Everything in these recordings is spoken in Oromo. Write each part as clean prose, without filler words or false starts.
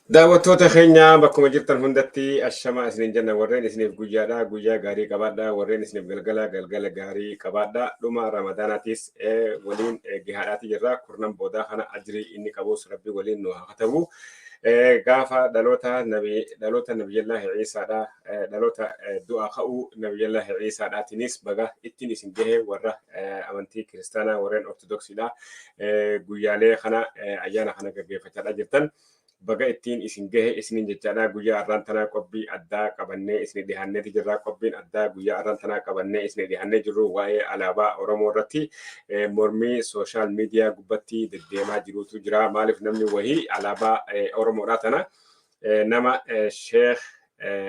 Daawwattoota keenya bakkuma jirtan hundatti ashamaa isiniin jenna. Warreen isiniif guyyaadha guyyaa gaarii qabaadha, warreen isiniif galgala galgala gaarii qabaadha. Dhuma Ramadaanaatis waliin gahaadhaati jirra. Kurnan boodaa kana ajrii inni qabus Rabbi waliin nu haa katabu. Gaafa dhaloota nabi, dhaloota Nabiyyallaahi Ciisaadha, dhaloota du'aa ka'uu Nabiyyallaahi Ciisaadhaatiinis baga ittiin isin gahe. Warra amantii kiristaanaa, warreen Ortodoksiidha, guyyaalee kana ayyaana kana gaggeeffachaadha jirtan, baga ittiin isin gahe isiniin jechaadha. Guyyaa har'aan tanaa qophii addaa qabannee isin dhiyaanneeti jirra. Qophiin addaa guyyaa har'aan tanaa qabannee isin dhiyaannee jirru waa'ee alaabaa Oromoo irratti mormii social media gubbatti deddeemaa jirutu jira. Maaliif namni wahii alaabaa Oromoodhaa tana, nama Sheekh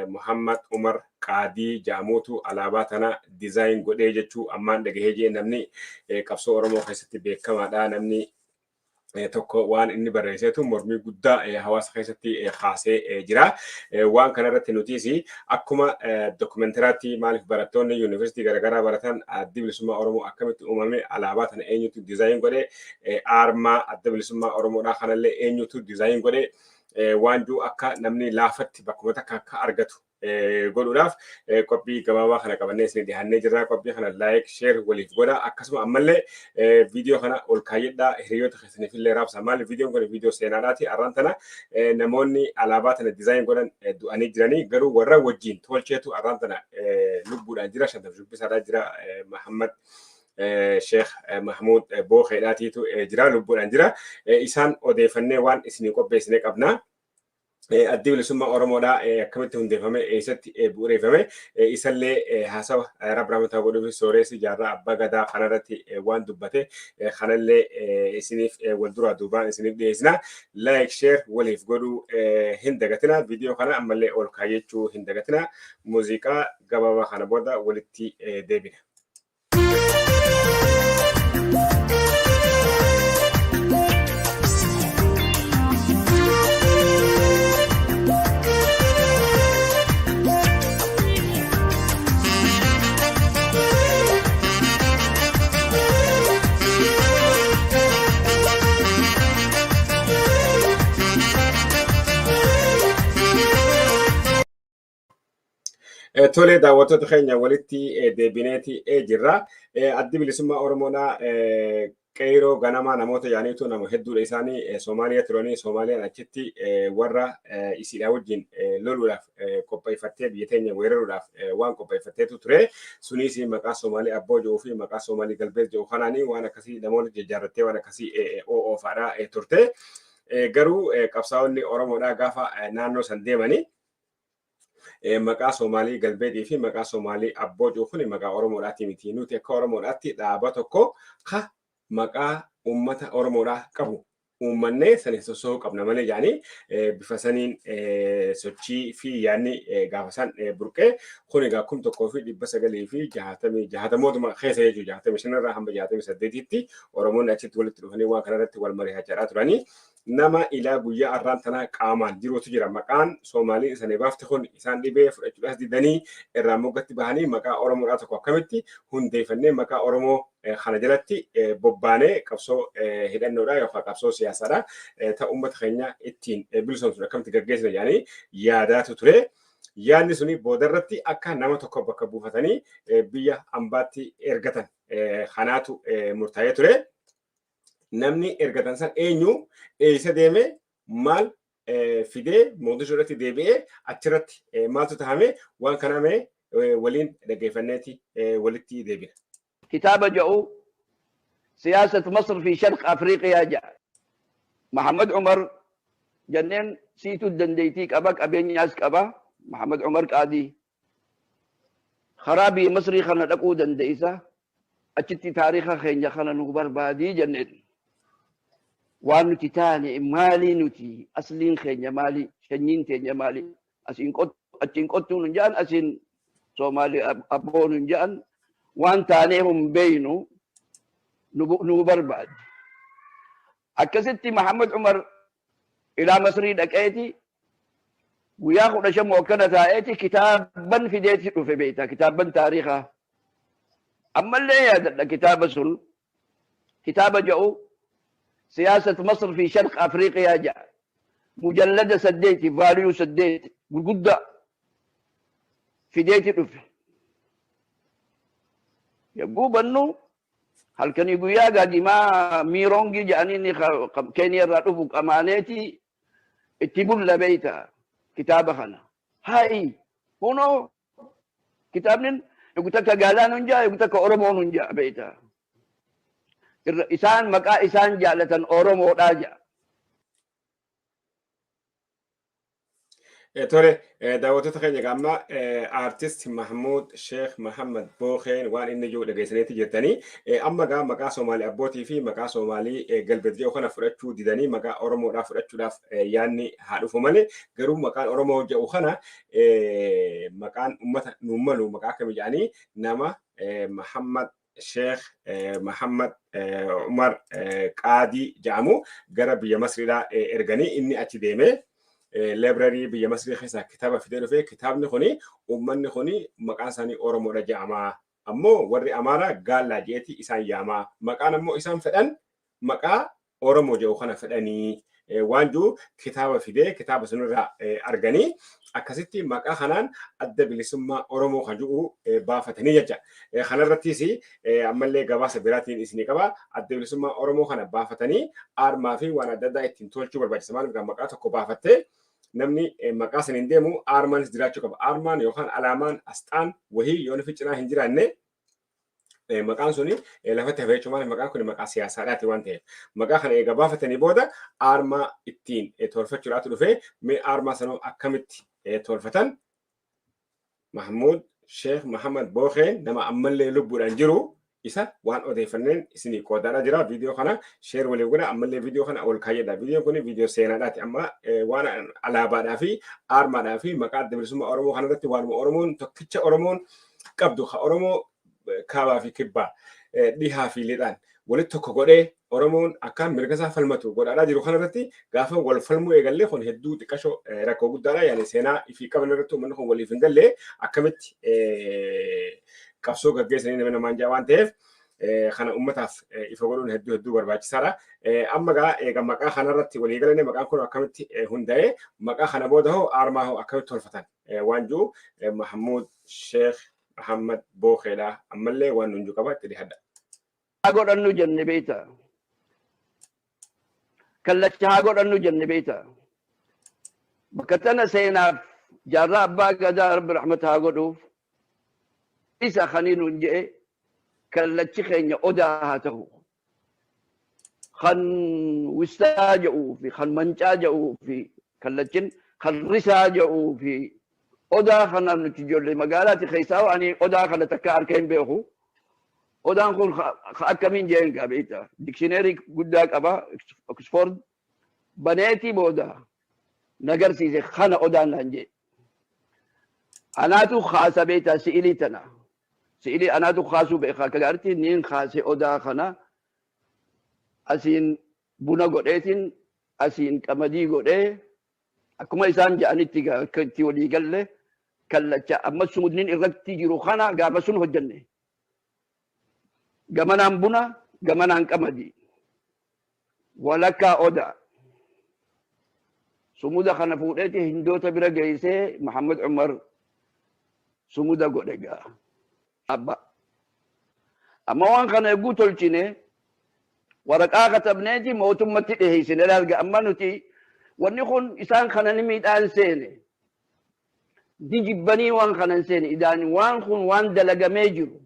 Muhammad Umar Qaadii jedhamuutu alaabaa tana design godhee jechuu ammaan dhagahee jee. Namni qabsoo Oromoo keessatti beekamaadha. Namni tokko waan inni barreesseetu mormii guddaa hawaasa keessatti kaasee jira. Waan kanarratti nutis akkuma dokumentaraatti, maaliif barattoonni yuunivarsiitii garaagaraa baratan Addi Bilisummaa Oromoo akkamitti uumame, alaabaa tana eenyutu design godhe, aarmaa Adda Bilisummaa Oromoodhaa kanallee eenyutu design godhe waan jiru akka namni laafatti bakkuma takka akka argatu godhuudhaaf qophii gabaabaa kana qabannee isin dhiyaannee jirra. Qophii kana like, share waliif godha. Akkasuma ammallee viidiyoo kana ol kaayyadhaa, hiriyoota keessaniif illee raabsa. Maaliif viidiyoon kun viidiyoo seenaadhaati. Har'aan tana namoonni alaabaa tana design godhan du'anii jiranii, garuu warra wajjin tolcheetu har'aan tana lubbuudhaan jira. Shantam shubbisaadhaa jira. Muhammad Sheekh Mahmuud Bookeedhaatiitu jira, lubbuudhaan jira. Isaan odeeffannee waan isinii qopheessine qabna. Addi Bilisummaa Oromoodhaa akkamitti hundeeffame, eessatti bu'uureeffame, isallee haasawa Rabbi rahmataa godhuuf sooressi Jaarraa Abbaa Gadaa kanarratti waan dubbate kanallee isiniif wal duraa duubaan isiniif dhiyeessina. Like, share waliif godhuu hin dagatina. Viidiyoo kana ammallee ol kaayyachuu hin dagatina. Muuziqaa gabaabaa kana booda walitti deebina. Tole, daawwattoota keenya, walitti deebineeti jirra. Addi Bilisummaa Oromoodhaa qeeroo ganamaa namoota yaaniitu nama hedduudha. Isaanii Soomaaliyaa turanii, Soomaaliyaan achitti warra isiidhaa wajjin loluudhaaf qopheeffattee, biyya teenya weeraruudhaaf waan qopheeffatteetu ture. Sunis maqaa Soomaalii Abboo jedhuu fi maqaa Soomaalii Galbeet jedhu kanaanii waan akkasii namoonni jajjaarrattee waan akkasii oofaadhaa turte. Garuu qabsaa'onni Oromoodhaa gaafa naannoo san deemanii maqaa Soomaalii Galbeedii fi maqaa Soomaalii Abboo jiru kun maqaa Oromoodhaati miti. Nuti akka Oromoodhaatti dhaaba tokko ka maqaa uummata Oromoodhaa qabu uummannee saniin soso'uu qabna malee jedhanii bifa saniin sochii fi yaadni gaafa san burqee. Kun egaa 1960, jaatamootuma keessa jechuudha, 65rraa hamma 68tti Oromoonni achitti walitti dhufanii waan kanarratti wal mari'achaa turanii. Nama ilaa guyyaa har'aan tanaa qaamaan jirutu jira. Maqaan Soomaalii isanii baafte kun isaan dhibee fudhachuudhaas didanii irraa moggatti bahanii, maqaa Oromoodhaa tokko akkamitti hundeeffannee maqaa Oromoo kana jalatti bobbaanee qabsoo hidhannoodhaa yookaan qabsoo siyaasaadhaa ta'u uummata keenya ittiin bilisoomsuun akkamitti gaggeessina jedhanii yaadaatu ture. Yaadni suni boodarratti akka nama tokko bakka buufatanii biyya ambaatti ergatan kanaatu murtaa'ee ture. Namni ergatan san eenyu, eessa deeme, maal fidee Mogadishuu irratti deebi'ee, achirratti maaltu tahame, waan kana mee waliin dhaggeeffanneeti walitti deebina. Kitaaba ja'u "سياسة مصر في شرق أفريقيا" ja'a. Muhammad Umar jenneen, siitu dandeettii qaba, qabeenyaas qaba. Muhammad Umar Qaadii. Karaa biyya Masrii kana dhaquu dandeessa. Achitti taariika keenya kana nu barbaadii jenneen. Waan nuti taane maalii, nuti asliin keenya maalii, sanyiin keenya maalii, asiin qottu achiin qottuu nun jedhan, asiin Soomaalii abboo nun jedhan, waan taanee hin beeynu, nu barbaadi. Akkasitti Muhammad Umar ilaa Masrii dhaqeeti guyyaa 15 akkana taa'eeti kitaaban fideeti dhufe. Beektaa, kitaabban taariikaa ammallee yaadadha. Kitaaba sun kitaaba jedhu "سياسة مصر في شرق أفريقيا" ja'a. Mujallada 8, vaaliyuu 8 gurguddaa fideeti dhufe. Yogguu bannu halkanii guyyaa gaadimaa miiroongii jedhanii inni Keeniyaa irraa dhufu qamaaneeti itti bulla beeyta kitaaba kana. Haayi kunoo kitaabni yogguu takka gaalaan hun jaa, yogguu takka Oromoon hun jaa beeyta. Isaan maqaa isaan jaalatan Oromoodhaa jaa. Tole, daawwattoota keenya egaa amma aartist Mahmuud Sheekh Mahammad Bookeen waan inni jiru dhageessaniitti jirtanii. Amma egaa maqaa Soomaalii abbootii fi maqaa Soomaalii galbeet jedhu kana fudhachuu didanii maqaa Oromoodhaa fudhachuudhaaf yaadni haa dhufu malee, garuu maqaan Oromoo jedhu kana maqaan uummata nuun malu maqaa akkamii jedhanii nama Mahammad Sheekh Mahammad Umar Qaadii jedhamu gara biyya Masriidhaa erganii, inni achi deemee library biyya Masrii keessaa kitaaba fidee dhufee, kitaabni kuni uummanni kuni maqaan isaanii Oromoodha jedhama. Ammoo warri Amaaraa Gaallaa jeeti isaan yaamaa. Maqaan ammoo isaan fedhan maqaa Oromoo jedhu kana fedhanii waan jiru kitaaba fidee kitaaba sunirraa arganii akkasitti maqaa kanaan Adda Bilisummaa Oromoo kan jedhu baafatanii jecha. Kanarrattis ammallee gabaasa biraatiin isinii qaba. Adda Bilisummaa Oromoo kana baafatanii aarmaa fi waan adda addaa ittiin tolchuu barbaachisa. Maaliif maqaa tokko baafattee namni maqaa saniin deemu aarmaanis jiraachuu qaba. Aarmaan yookaan alaamaan asxaan wahii yoo nufi cinaa hin jiraanne maqaan suni lafatti hafe jechuun, maaliif maqaan kun maqaa siyaasaadhaati waan ta'eef. Maqaa kana eega baafatanii booda aarmaa ittiin tolfachuudhaatu dhufe. Mee aarmaa sanoo akkamitti tolfatan? Mahmuud Sheekh Muhammad Bookeen nama ammallee lubbuudhaan jiru isa waan odeeffanneen isinii qoodaadhaa jira. Viidiyoo kana share waliif godha. Ammallee viidiyoo kana ol kaayyadha. Viidiyoon kun viidiyoo seenaadhaati. Amma waan alaabaadhaa fi aarmaadhaa fi maqaa Adda Bilisummaa Oromoo kanarratti waanuma Oromoon tokkicha Oromoon qabdu ka Oromoo kaabaa fi kibbaa, dhihaa fi lixaan walitti tokko godhee Oromoon akka mirga isaa falmatu godhaadhaa jiru kanarratti gaafa wal falmuu eegallee kun hedduu xiqqashoo rakkoo guddaadha. Yaani seenaa ifii qaban irratti uummanni kun waliif hin galle akkamitti qabsoo gaggeessanii nama namaan jaa waan ta'eef, kana uummataaf ifa godhuun hedduu hedduu barbaachisaadha. Amma gaa eega maqaa kanarratti walii galanii maqaan kun akkamitti hundaa'e, maqaa kana booda hoo aarmaa hoo akkamitti tolfatan waan jiru Mahmuud Sheekh Muhammad Bookeedha. Ammallee waan nuun jiru qaba, itti dhihadha. Haa godhannu jenne beeyta. Kallacha haa godhannu jenne beeyta. Bakka tana seenaaf Jaarraa Abbaa Gadaa, Rabbi rahmata haa godhuuf, isa kanii nuun je'e kallachi keenya odaa haa ta'u. Kan wistaa jedhuu fi kan mancaa jedhuu fi kallachin kan risaa jedhuu fi odaa kana nuti ijoollee magaalaati keessaa ani odaa kana takka harka hin beeku. Odaan kun akkamiin jeen gaa beekta. Dikshineerii guddaa qaba Oxford baneetii booda nagarsiise, kana odaan naan jee. Anaatu kaasa beekta si'ilii tana. Si'ilii anaatu kaasuu beeka akka gaariitti niin kaase. Odaa kana asiin buna godheetiin asiin qamadii godhee akkuma isaan jedhanitti akka itti walii galle kallacha amma sumudniin irratti jiru kana gaafa sun hojjenne. Gamanaan buna, gamanaan qamadii. Walakkaa odaa. Sumuda kana fuudheeti hindoota bira geessee Muhammad Umar sumuda godhe gaa. Abba. Amma waan kana eeguu tolchine waraqaa katabneeti mootummatti dhiheessine. Laalga, amma nuti wanni kun isaan kana ni miidhaan seene. Ni jibbanii waan kana hin seene. Idaan waan kun waan dalagamee jiru.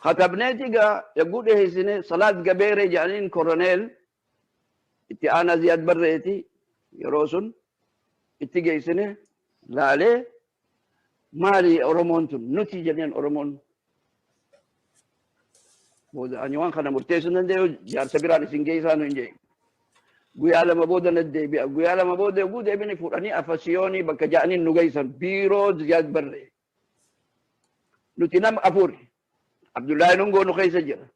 Katabneeti gaa eeguu dhiheessine. Salaat Gabeeree jedhaniin, koroneel itti aanaa Ziyaad Barreeti yeroo sun itti geessine. Laalee, maali Oromoon tun nuti jenneen, Oromoon booda ani waan kana murteessuu hin danda'u, jaarsa biraan isin geessaa nu hin jee. Guyyaa 2 booda na deebi'a. Guyyaa 2 booda eeguu deebini fuudhanii Afasiyoonii bakka ja'aniin nu geessan, biiroo Ziyaad Barree. Nuti nama afur. Abdullaahi Nungoo nu keessa jira.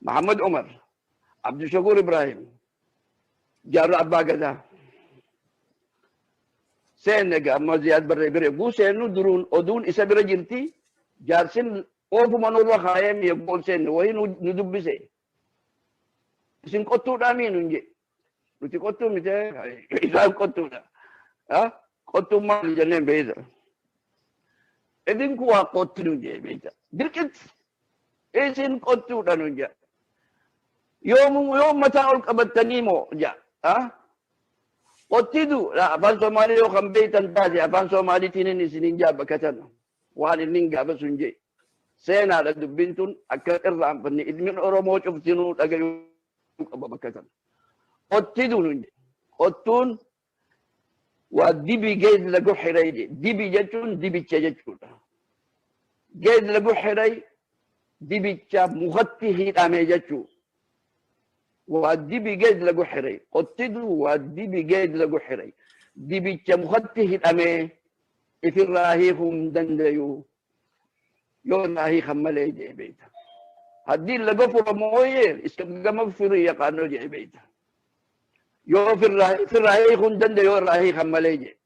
Muhammad Umar, Abdushakuur Ibrahim, Jaarraa Abbaa Gadaa. Seenne egaa amma Ziyaad Barree bira eeguu seennu duruun oduun isa bira jirti. Jaarsin oofuma nurra kaayee eeguu ol seenne wayii nu dubbise. Isin qottuudhaa mii nun jedhe. Nuti qottuu miti, isaan qottuudha. Qottuun maali jenneen beeyta. Idinku waa qottu nu jee beeyta. Dirqitti isin qottuudha nu jee. Yoom mataa ol qabattanii moo jaa. Qottidu afaan Somaalii yoo kan beeytan taate, afaan Somaaliitiin inni isinin jaa bakka tana. Waan inni gaafa sun jee. Seenaadha dubbiin tun, akka irraanfanne ilmi Oromoo cuftinuu dhagayuu qaba bakka tana. Qottidu nun jee. Qottuun waa dibi geed lagu xiray je. Dibi jechuun dibicha jechuudha. Geed lagu xiray, dibicha mukatti hidhame jechuu. Waa dibi geed lagu xiray. Qottidu waa dibi geed lagu xiray. Dibicha mukatti hidhame ifirraa hiikuu hin dandayu. Yoo irraa hiikan malee jee beeyta. Haddii laga furo mooyee iska gama furi yaqaanoo jee beeyta. Yoo ifirraa hiikuu hin dandayu yoo irraa hiikan malee jee.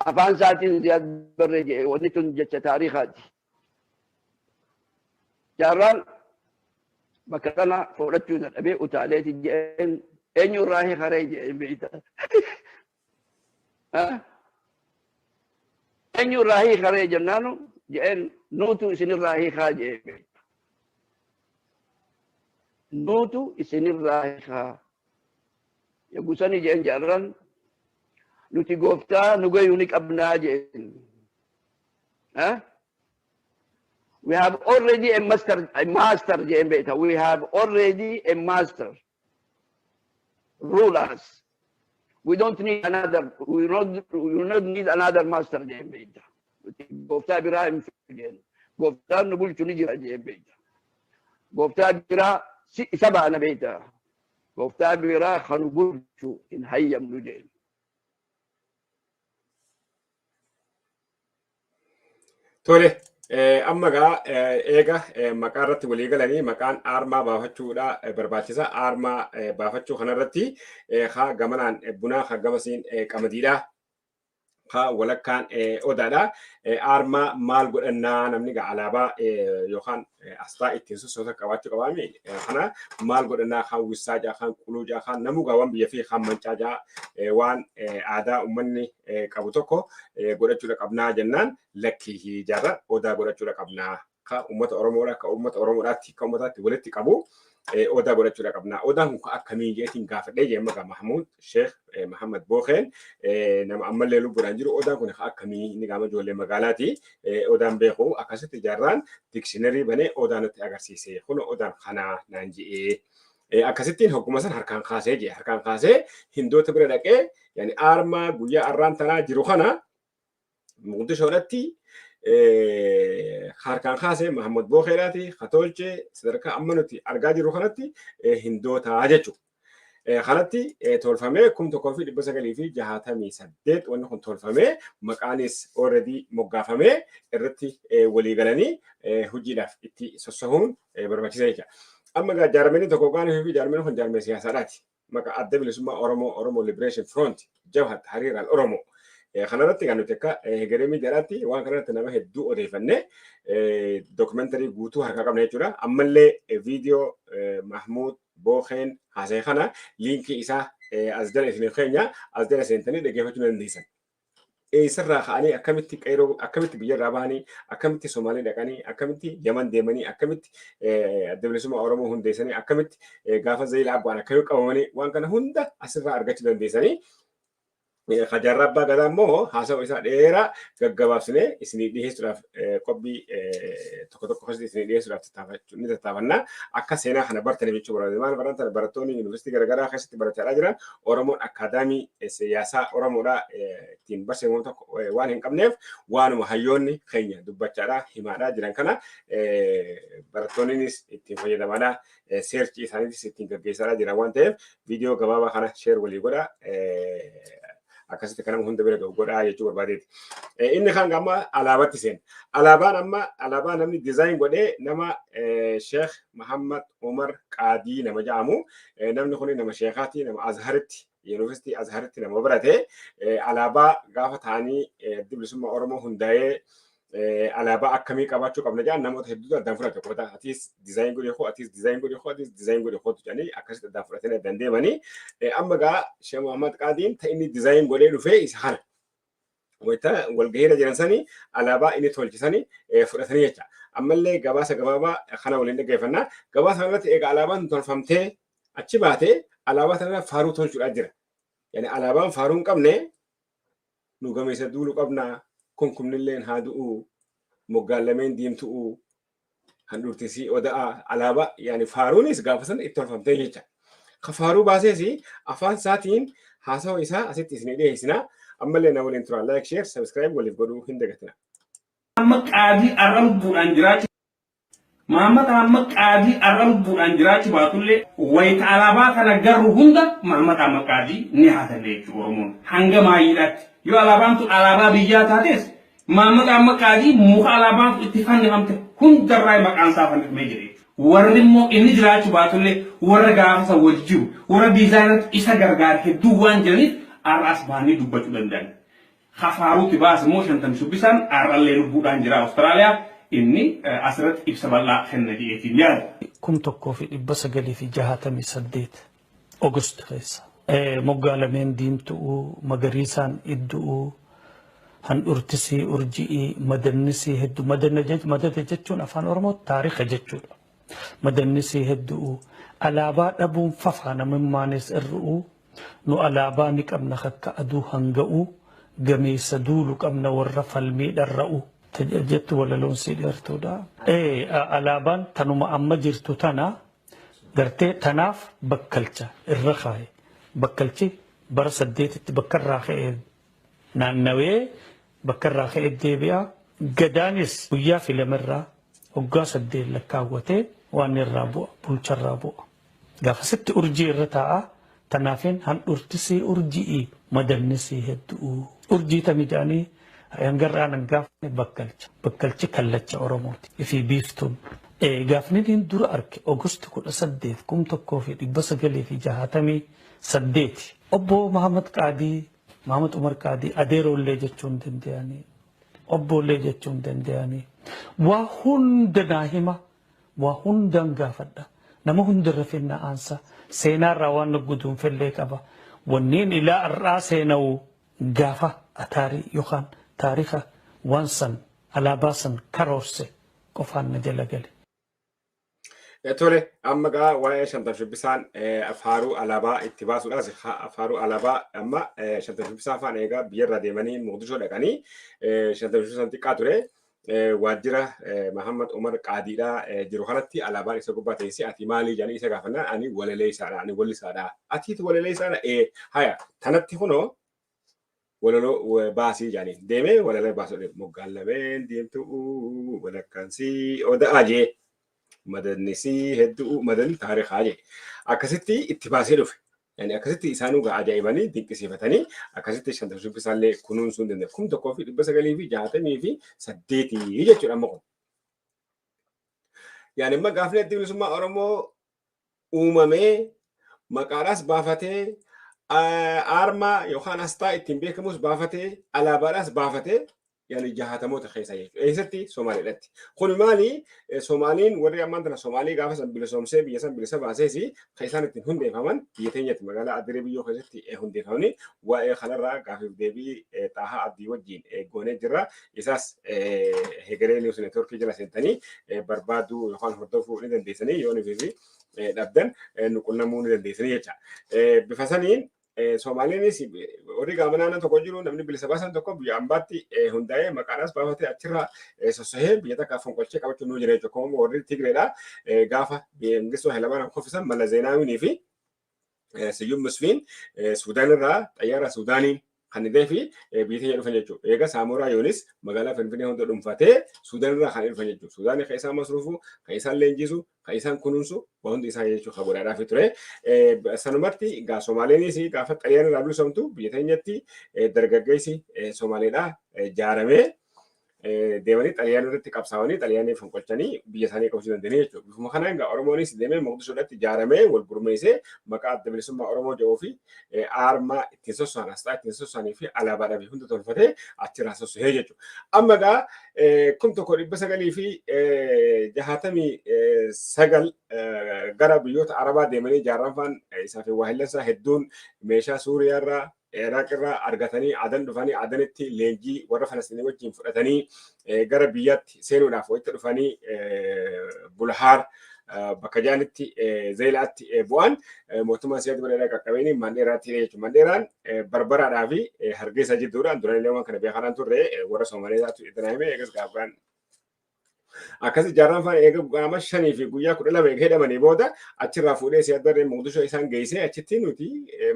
Afaan isaatiin Ziyaad Barree jee, wanni tun jecha taariikaati. Jaarraan bakka kana fudhachuu dadhabee utaaleeti jeen, eenyu irraa hiikaree jee beeyta. Eenyu irraa hiikaree jennaanu jeen, nuutu isinirraa hiikaa jee beeyta. Nuutu isinirraa hiikaa. Yogguu jeen jaarraan, nuti gooftaa nu gayuu ni qabnaa jeen. We have already a master jeen beekta. We have already a master. Rule us. We don't need another, we don't need another master jeen beekta. Gooftaa biraa hin jeen. Gooftaan nu bulchu ni jira jeen beekta. Gooftaa biraa isa baana beekta. Gooftaa biraa kan nu bulchu hin hayyamnu jeen. Tole, amma gaa eega maqaa irratti walii galanii maqaan aarmaa baafachuudha barbaachisa. Aarmaa baafachuu kanarratti haa gamanaan bunaa, haa gamasiin qamadiidha. Haa walakkaan odaadha. Aarmaa maal godhannaa? Namni gaa alaabaa yookaan asxaa ittiin sossoota qabaachuu qabaami. Kana maal godhannaa? Kaan wissaa jaa, kaan quluu jaa, kaan namuu gaa waan biyya fi kaan mancaa jaa, waan aadaa uummanni qabu tokko godhachuudha qabnaa jennaan, lakkii jaarra, odaa godhachuudha qabnaa. Ka uummata Oromoodha, ka uummata Oromoodhaatti, ka uummataatti walitti qabu odaa godhachuudha qabnaa. Odaan kun akkamii jeetiin gaafadhee jee maqaa Mahamuud Sheekh Mahammad Bookeen, nama ammallee lubbuudhaan jiru. Odaan kun akkamii? Inni gaama ijoollee magaalaati. Odaan beeku. Akkasitti jaarraan dictionary banee odaa nutti agarsiise. Kun odaan kanaa naan je'ee. Akkasittiin hogguma san harkaan kaasee jee, harkaan kaasee Hindoota bira dhaqee, yani aarmaa guyyaa arraan tanaa jiru kana Muqdishoodhatti harkaan kaasee Mahammad Bookeedhaati katolchee sadarkaa amma nuti argaa jirru kanatti Hindootaa jechuudha. Kanatti tolfamee 1968 wanni kun tolfamee, maqaanis already moggaafamee, irratti walii galanii hojiidhaaf itti sossohuun barbaachisa jechuudha. Amma egaa jaarmanii tokko gaanii fi jaarmanii kun jaarmee siyaasaadhaati. Maqaa Adda Bilisummaa Oromoo, Oromoo Liberation Front, Jabhat Hariiraan Oromoo. Kanarratti kan nuti akka Hegeree Miidiyaadhaatti waan kanarratti nama hedduu odeeffannee documentary guutuu harkaa qabna jechuudha. Ammallee viidiyoo Mahmuud Bookeen haasa'e kana liinkii isaa as jala isiniif keenya, as jala seentanii dhaggeeffachuu dandeessan. Eessarraa ka'anii, akkamitti qeeroo, akkamitti biyyarraa bahanii, akkamitti Somaalee dhaqanii, akkamitti Yaman deemanii, akkamitti Adda Bilisummaa Oromoo hundeessanii, akkamitti gaafa Zayilaa bu'an akkamitti qabamanii, waan kana hunda asirraa argachuu dandeessanii. Jaarraa Abbaa Gadaa immoo haasawa isaa dheeraa gaggabaabsinee isinii dhiyeessuudhaaf qophii tokko tokko keessatti isinii dhiyeessuudhaaf ni tattaafannaa. Akka seenaa kana bartaniif jechuu barbaade. Maal baratan? Barattoonni yuunivarsiitii garaagaraa keessatti barachaa jiran, Oromoon akaadaamii siyaasaa Oromoodhaa ittiin barsiifamu tokko waan hin qabneef, waanuma hayyoonni keenya dubbachaadhaa himaadhaa jiran kana barattoonnis ittiin fayyadamaadhaa, search isaaniitis ittiin gaggeessaa jiran waan ta'eef, viidiyoo gabaabaa kana share walii godha. Akkasitti kan nama hunda bira gahu godhaa jechuu barbaadeeti. Inni kaan amma alaabatti seena. Alaabaan amma alaabaa namni design godhee nama Sheekh Muhammad Umar Qaadii nama jedhamu. Namni kun nama sheekaati, nama Azharitti, Yuunivarsiitii Azharitti nama barate. Alaabaa gaafa ta'anii Adda Bilisummaa Oromoo hundaa'ee Alaabaa akkamii qabaachuu qabna jedhan namoota hedduutu addaan fudhate qofata. Atis design godhe koo, atis design godhe koo, atis design godhe kootu jedhanii akkasitti addaan fudhatanii addaan deemanii. Amma gaa Sheekh Muhammad Qaadiin ta inni design godhee dhufee isa kana. Wayita walgahiirra jiran sanii alaabaa inni tolchisanii fudhatanii jecha. Ammallee gabaasa gabaabaa kana waliin dhaggeeffannaa. Gabaasa kanarratti egaa alaabaan tolfamtee achi baatee alaabaa sanarra faaruu tolchuudhaa jira. Yani alaabaan faaruu hin qabne nu gameessa duulu qabna, kunkumnilleen haa du'u, moggaan lameen diimtu'u, handhuurtisii oda'a, alaabaa yani faaruunis gaafa sana itti tolfamtee jecha. Ka faaruu baasees afaan isaatiin haasawa isaa asitti isinii dhiyeessina. Ammallee na waliin turaa, like, share, subscribe waliif godhuu hin dagatina. Amma Qaadii arra lubbuudhaan jiraachuu Mahammad Ahmad Qaadii arra lubbuudhaan jiraachuu baatullee, wayita alaabaa kana garru hunda Mahammad Ahmad Qaadii ni haatanne jechuudha. Oromoon hanga maayyiidhaatti yoo alaabaan tun alaabaa biyyaa taates, Mahammad Ahmad Qaadii muka alaabaan tun itti fannifamte hundarraa maqaan isaa fannifamee jira jechuudha. Warri immoo inni jiraachuu baatullee warra gaafa san wajji jiru, warra designatti isa gargaare hedduu waan jiraniif, har'a as bahanii dubbachuu danda'an. Kafaaruutti baas immoo Shantam Shubbisaan har'allee lubbuudhaan jira Awustiraaliyaa, inni asirratti ibsa bal'aa kenna jedheetiin yaada. 1968 August keessa. Moggaa lameen diimtu'uu, magariisaan iddu'uu, handhurtisii urji'ii, madannisii hedduu. Madada jechuun afaan Oromoo taarika jechuudha. Madannisii heddu'uu, alaabaa dhabuun fafaa namummaanis irru'uu, nu alaabaa ni qabna kakka aduu hanga'uu, gameessa duulu qabna warra falmii dharra'u. Jettu walaloon sii dheertuudha. Alaabaan tanuma amma jirtu tana gartee tanaaf bakkalcha irra kaaye. Bakkalchi bara 8tti bakka irraa ka'ee naannawee bakka irraa ka'ee deebi'a. Gadaanis guyyaa filamerraa waggaa 8 lakkaawwatee waan irraa bu'a, bulcharraa bu'a. Gaafasitti urjii irra taa'a. Tanaafin handhurtisii urji'ii, madannisii heddu'u. Urjii tami jedhanii hangarraan hangaafne bakkalcha. Bakkalchi kallacha Oromooti. Ifii biiftuun. Gaafni inni dura arge August 18, 1968. Obbo Mahamad Qaadii, Mahamad Umar Qaadii, adeeroollee jechuun danda'anii, obboollee jechuun danda'anii. Waa hunda naa hima, waa hundaan gaafadha. Nama hundarra fennaa aansa. Seenaarraa waan nu guduunfellee qaba. Wanneen ilaa har'aa seena'u gaafa ataarii yookaan taarika waan san alaabaa san karoorse qofaan na jala gale. Tole, amma gaa waa'ee Shantam Shubbisaan faaruu alaabaa itti baasuudhaas, faaruu alaabaa amma Shantam Shubbisaa afaan eegaa biyyarraa deemanii Moqdishoo dhaqanii, Shantam Shubbisaan xiqqaa ture, waajjira Mahammad Umar Qaadiidhaa jiru kanatti alaabaan isa gubbaa teessee, ati maalii jedhanii isa gaafannaan, ani walaleessaadha, ani wallisaadha. Atiitu walaleessaadha? Ee. Haya, tanatti kunoo walaloo baasii jedhanii, deemee walaloo baasuu, moggaan lameen diimtuu walakkaansii oda'aa jee, madannisii hedduu, madanni taarikaa jee, akkasitti itti baasee dhufe. Yani akkasitti isaanuu gaa ajaa'ibanii dinqisiifatanii akkasitti Shantam Shubbisaallee kunuunsuu hin danda'e. 1968 jechuudha amma kun. Yani amma gaafni Addi Bilisummaa Oromoo uumamee maqaadhaas baafatee, aarmaa yookaan asxaa ittiin beekamus baafatee, alaabaadhaas baafatee, yani jaatamoota keessa jechuudha. Eessatti? Somaaliidhaatti. Kun maali? Somaaliin warri ammaan tana Somaalii gaafa san bilisoomsee biyya san bilisa baasees kan isaan ittiin hundeeffaman biyya teenyatti magaalaa Adiree biyyoo keessatti hundeeffamanii, waa'ee kanarraa gaafiif deebii Xaahaa Abdii wajjin goonee jirra. Isaas Hegeree News Networkii jala seentanii barbaaduu yookaan hordofuu ni dandeessanii, yoo nufi dhabdan nu qunnamuu ni dandeessanii jecha. Bifa saniin Somaaliinis warri gaama naannoo tokko jiru, namni bilisa baasan tokko biyya ambaatti hundaa'ee maqaadhaas baafatee achirraa sossohee biyya takka fonqolchee qabachuu nuu jira jechuudha. Akkuma warri Tigreedha gaafa Mengistuu Hayilamaariyaam kuffisan, Mala Zeenaawinii fi Siyyum Musfiin Suudaan irraa xayyaara Suudaaniin kan dhufee fi biyya teenya dhufan jechuudha. Egaa Saamoraa Yoonis magaalaa Finfinnee hunda dhuunfatee Suudaan irraa kan dhufan jechuudha. Suudaan kan isaan masruufu, kan isaan leenjisu, kan isaan kunuunsu, waan hundi isaa jechuudha kan godhaadhaaf ture. Sanumatti egaa Somaaleenis gaafa Xaliyaan irraa bilisoomtu biyya teenyatti dargaggeessi Somaaleedha jaaramee Deemanii Xaaliyaanii irratti qabsaa'anii Xaaliyaanii fonqolchanii biyya isaanii qabachuu danda'anii jechuudha. Bifuma kanaan egaa Oromoonis deemee Moqdishoodhaatti ijaaramee wal gurmeessee maqaa Adda Bilisummaa Oromoo jedhuu fi aarmaa ittiin sosso'an, asxaa ittiin sosso'anii fi alaabaadhaa fi hunda tolfatee achirraa sosso'ee jechuudha. Amma egaa 1969 gara biyyoota Arabaa deemanii jaarraan faan isaa fi waahillansaa hedduun meeshaa Suuriyaarraa, Iraaq irraa argatanii Adan dhufanii, Adanitti leenjii warra Falastinii wajjin fudhatanii gara biyyaatti seenuudhaaf walitti dhufanii Bulhaar bakka jaanitti Zeelaatti bu'an mootummaa Siyaad Barreeraa qaqqabeeni Mandheeraatti hidhe jechuudha. Mandheeraan Barbaraadhaa fi Hargeysa jidduudha. Duraan illee waan kana beekanaan turre, warra Somaaliyaatu itti hime. Eegas gaafgaan akkas jaarraan faan eega qaama 5 fi guyyaa 12 eega hidhamanii booda achirraa fuudhee Siyaad Barreen Moqdishoo isaan geessee, achitti nuti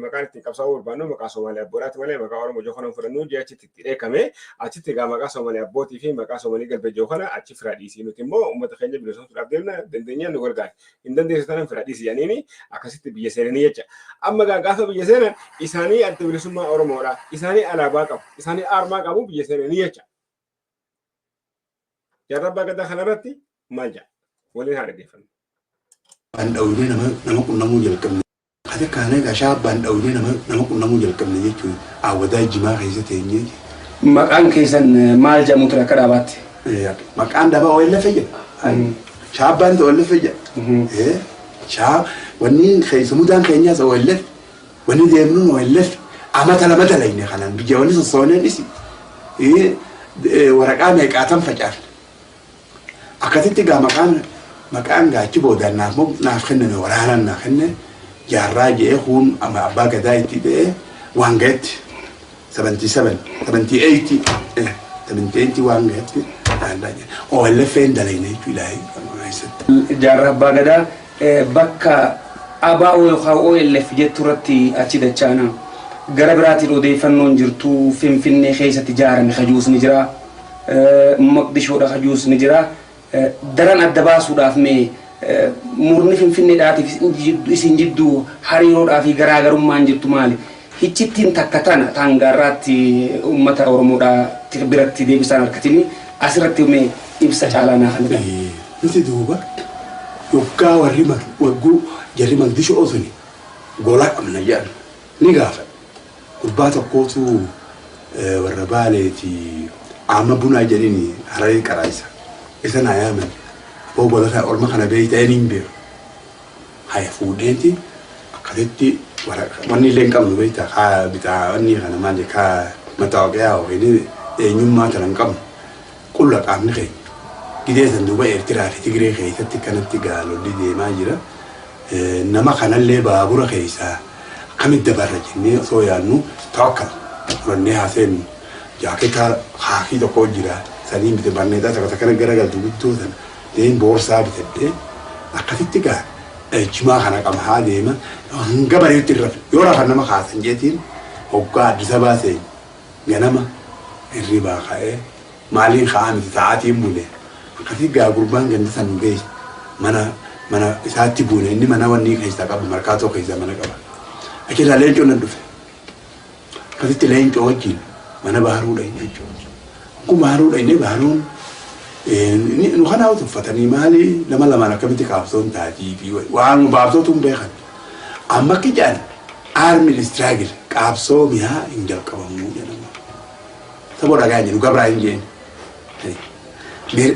maqaan ittiin qabsaa'uu barbaannu maqaa Somaaliyaa abboodhaati malee maqaa Oromoo joo kana fudhannuu jee achitti itti dheekame. Achitti egaa maqaa Somaaliyaa abbootii fi maqaa Soomaalii galbee joo kana achi firaa dhiisii, nuti immoo uummata keenya bilisoomsuudhaaf deemna, dandeenyaan nu gargaara, hin dandeessu taanaan firaa dhiisii jedhaniini akkasitti biyya seenanii jecha. Amma egaa gaafa biyya seenan isaanii Adda Bilisummaa Oromoodha. Isaanii alaabaa qabu. Isaanii aarmaa qabu biyya seenanii jecha. Jaarraa Abbaa Gadaa kanarratti maal jedha? Waliin haa dhaggeeffannu. Abbaan dhawinee nama qunnamuu jalqabne. Ati kaanee gashaa abbaan dhawinee nama qunnamuu jalqabne jechuun awwadaa jimaa keessa teenyee. Maqaan keessan maal jedhamu ture akka dhaabaatti? Maqaan dhaabaa OLF jedha. Shaabbaan OLF jedha. Shaa wanni keessa mudaan keenyaas OLF. Wanni deemnuun OLF. Amata lama dalayne kanaan biyya wanni sossooneen dhisi. Waraqaa meeqaatan facaafne. Akkasitti gaa maqaan gaachi boodaan naaf kenname, waraanaan naa kenne, jaarraa jedhee huun abbaa gadaa itti ta'ee waan ga'etti 77, 78, 78 waan ga'etti OLF hin dalayne jechuudha keessatti. Jaarraa Abbaa Gadaa, bakka ABO yookaan OLF jettu irratti achi dachaana. Gara biraatiin odeeffannoon jirtu Finfinnee keessatti ijaarame kajuus ni jira. Maqdishoodha kajuus ni jira. Daran adda baasuudhaaf mee murni Finfinneedhaatiif isin jidduu hariiroodhaa fi garaagarummaan jirtu maali? Hiccittiin takka tana taangaarraatti uummata Oromoodhaa biratti deebisaan harkatini asirratti mee ibsa caalaa naa kan Nuti duuba yoggaa warri wagguu jarri Maqdishoo suni gola qabna jedhan ni gaafadha. Gurbaa tokkootu warra Baaleeti, amma bunaa jedhini Hararee qaraayisa. Isa naa yaaman. Aboo, gola kana orma kana beeyta hin beeku. Haya, fuudheeti akkasitti wanni illee hin qabnu beekta, kaa bitaa wanni kana maali, kaa mataawoqiyaa yookiin eenyummaa kana hin qabnu. Qulla qaamni keenya. Gidee san duuba Eertiraa fi Tigree keessatti kanatti gaalolli deemaa jira. Nama kanallee baabura keessaa akkamitti dabarra jennee osoo yaadnu, tawakkal fudhannee haaseennu, jaaketa haakii tokko jira saniin bite, barneexaa tokko takkana garagaltu guddoo sana deem, boorsaa bitadhee akkasitti gaa jimaa kana qaba haa deema, hanga bareetti irra yoo rafan nama kaasan jeetiin hoggaa Addis Ababaa seenu ganama hirribaa ka'ee maaliin ka'aa miti, sa'aatiin bule. Akkasii gaa gurbaan ganda san nu geesse, mana isaatti buune. Inni mana wanni keessaa qaba, Markaatoo keessaa mana qaba. Achirraa Leencoo nan dhufe. Akkasitti Leencoo wajjin mana Baharuu dhayne jechuudha. Kun Baharuu dhayne, Baharuun nu kanaa tuffatanii, maali lama lamaan akkamitti qaabsoon taatii fi waan baabsootu hin beekan. Amma akka jedhan armed struggle, qaabsoo mi'aa hin jalqabamuu jedhama. Saboo dhagaa hin jedhu, gabraa hin jeen.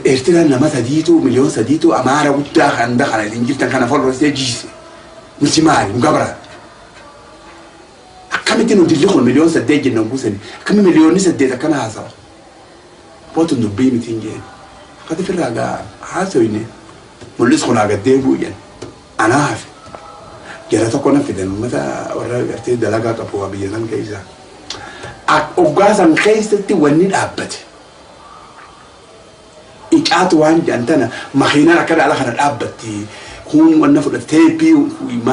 Eertiraan nama sadiitu, miliyoon 3tu Amaara guddaa kan kana isin jirtan kana folloosee jiise. Nuti maali, nu gabraa? Akkamitti nu dilli kun miliyoon 8 jenna guusani, akkami miliyoonni 8 akkana haasawa? Bootu dubbii miti hin jeen. Akkati firraa gaa haasoyne, mul'is kun haa gaddeebi'u jedhan. Anaa hafe. Jara tokko na fidan, uummata warra gartee dalagaa qabu waa biyya san keessa. Hoggaa san keessatti wanni dhaabbate. Icaatu waan jedhan tana makiinaan akka dhaala kana dhaabbatti. Kun wanna fudhatte teeppii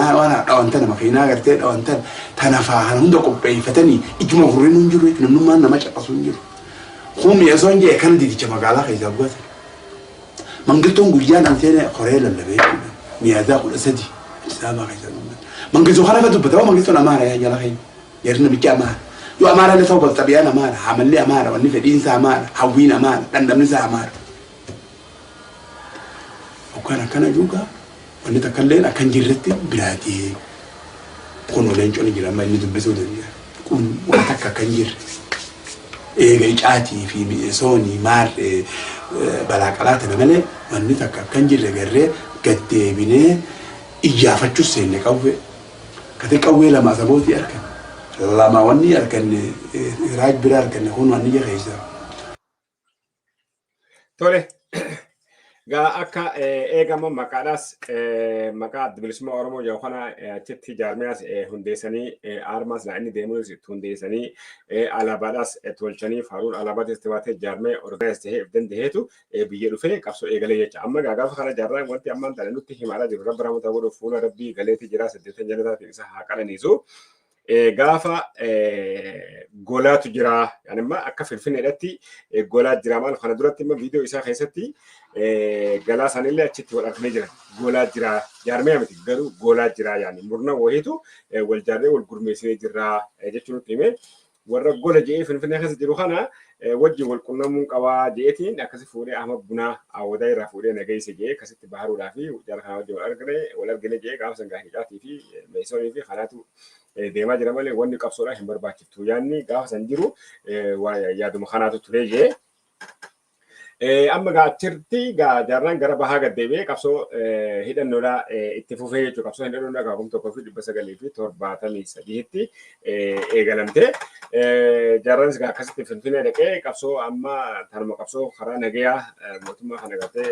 waan dhawan tana, makiinaa gartee dhawan tana tana faa kana hunda qopheeffatanii ijuma gurriin hin jiru jechuudha. Namnummaan nama caqasu hin jiru. Kun mi'eessoon jee kana didicha magaalaa keessaa gubatan. Mangittoon guyyaan an seene koree lallabee jechuudha. Miyaaziyaa 13 Addis Ababaa keessa. Mangistoo kana fa dubbata, Mangittoon Amaara yaa jala keenya. Jarri namichi Amaara. Yoo Amaara illee ta'uu baatu xabiyaan Amaara, hamalli Amaara, wanni fedhiinsa Amaara, hawwiin Amaara, dhandhamni isaa Amaara. Hoggaan akkana juugaa wanni takka illee akka hin jirretti biraa deeme. Kunoo leencoon ni jira amma inni dubbisuu danda'a. Kun waan takka akka hin jirre. Eega icaatii fi mi'eesoonii maarree balaa qalaa tana malee wanni takka akka hin jirre garree gad deebinee iyyaafachuus seenne qawwee. Kate qawwee lama asabootii arganne. Lama wanni arganne raaj bira arganne kun wanni ija keessa. Tole. Gaa akka eegama maqaadhaas maqaa Adda Bilisummaa Oromoo jedhu kana achitti jaarmiyaas hundeessanii aarmaas naa inni deemuunis itti hundeessanii alaabaadhaas tolchanii faaruun alaabaatti itti baatee jaarmee organize ta'ee if dandaheetu biyya dhufee qabsoo eegalee jecha. Amma gaa gaafa kana jaarraan wanti ammaan tana nutti himaadhaa jiru rabbi rahmata godhuuf fuula rabbii galeetii jira saddeetan jannataatiin isa haa qananiisu. Gaafa golaatu jira yani amma akka finfinneedhatti golaa jira maal kana duratti immoo viidiyoo isaa keessatti galaa sanillee achitti wal arganii jiran golaa jira jaarmee miti garuu golaa jira yani murna wahiitu wal jaarree wal gurmeessinee jirra jechuun nutti hime warra gola je'ee finfinnee keessa jiru kana wajjin wal qunnamuun qabaa je'eetiin akkasi fuudhee Ahmad Bunaa Awwadaa irraa fuudhee nageesse je'ee akkasitti baharuudhaa fi jara kana wajjin wal argine je'ee gaafa san gaahicaatii fi meesonii fi kanaatu deemaa jira malee wanni qabsoodhaa hin barbaachiftu yaanni gaafa san jiru yaaduma kanaatu ture je'ee. Amma gaa achirratti gaa jaarraan gara bahaa gad deebi'ee qabsoo hidhannoodhaa itti fufee jechuudha. Qabsoo hidhannoodhaa gaa 1973tti eegalamte. Jaarraanis gaa akkasitti Finfinnee dhaqee qabsoo amma tanuma qabsoo karaa nagayaa mootummaa kana gartee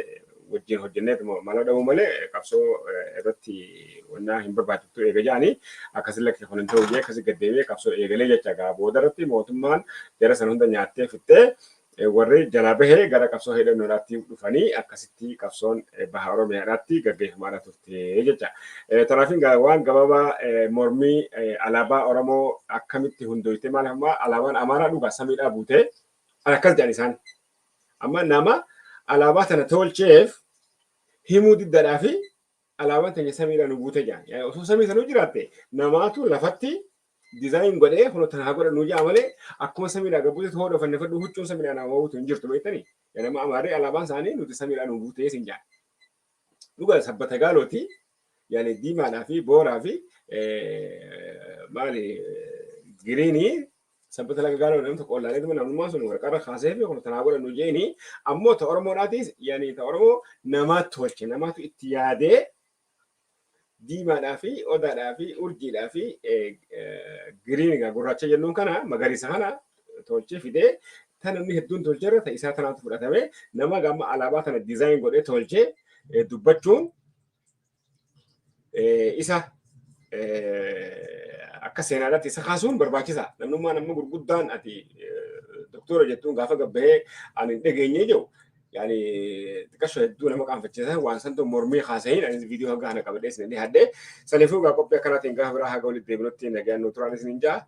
wajjin hojjennee mala dhabuu malee qabsoo irratti wannaa hin barbaachiftu eega jedhanii akkasi lakki kun hin ta'u jee akkasi gad deebi'ee qabsoo eegalee jecha gaa booda irratti mootummaan jara san hunda nyaattee fixxee warri jalaa bahee gara qabsoo hidhannoodhaatti dhufanii akkasitti qabsoon baha Oromiyaadhaatti gaggeeffamaadha turte jecha. Tanaafin waan gabaabaa mormii alaabaa Oromoo akkamitti hundooyte maal amma alaabaan Amaaraa dhugaa samiidhaa buutee akkas jedhan isaan. Amma nama alaabaa tana tolcheef himuu diddaadhaa fi alaabaan teenya samiidhaa nu buute jedhan. Osoo samii sanuu jiraatte namaatu lafatti dizaayin godhee kun tana haa godhannu jedha malee akkuma samiidhaa gad buute hoo dhofanne fadhu huccuun samiidhaa nama buutu hin jirtu beektanii. Nama Amaarri alaabaan isaanii nuti samiidhaa nu buutee sin jedhan. Dhugaa sabbata gaalooti yaani diimaadhaa fi booraa fi maali giriinii sabbata laga gaaloo namni tokko ollaalee namummaan sun warqarra kaasee fi kun tanaa godhannu jeeni ammoo ta Oromoodhaatis yaani ta Oromoo namaatu tolche namaatu itti yaadee diimaadhaa fi odaadhaa fi urjiidhaa fi giriin egaa gurraacha jennuun kana magariisa kana tolchee fidee ta namni hedduun tolcheerra ta isaa tanaatu fudhatame nama gama alaabaa tana dizaayin godhee tolchee dubbachuun isa akka seenaadhaatti isa kaasuun barbaachisa. Namnummaan amma gurguddaan ati doktora jettuun gaafa gabbahee ani hin dhageenye jiru yaani xiqqasho hedduu nama qaanfachiisa waan santu mormii kaasahin anis viidiyoo haga kana qabadhee isin dhiyaadhe saniifuu egaa qophii akkanaatiin gaafa biraa haga walitti deebinutti nagaan nu turaan isin jaa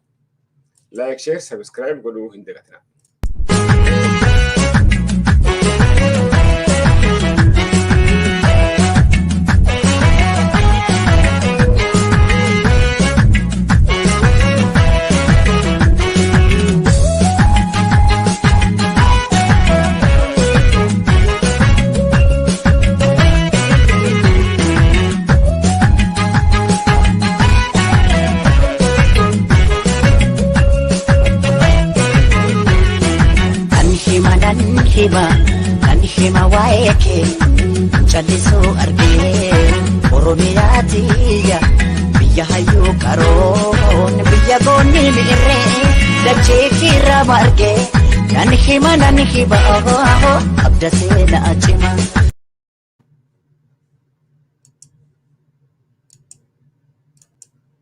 like share subscribe godhuu hin dagatinaa. Kan hima nan hima kan hima waa'ee kee callisuu argee Oromiyaa tiyya biyya hayyuu qaroon biyya goonni mi'irree dachee kiirraa margee nan hima nan hima qabda seenaa cima.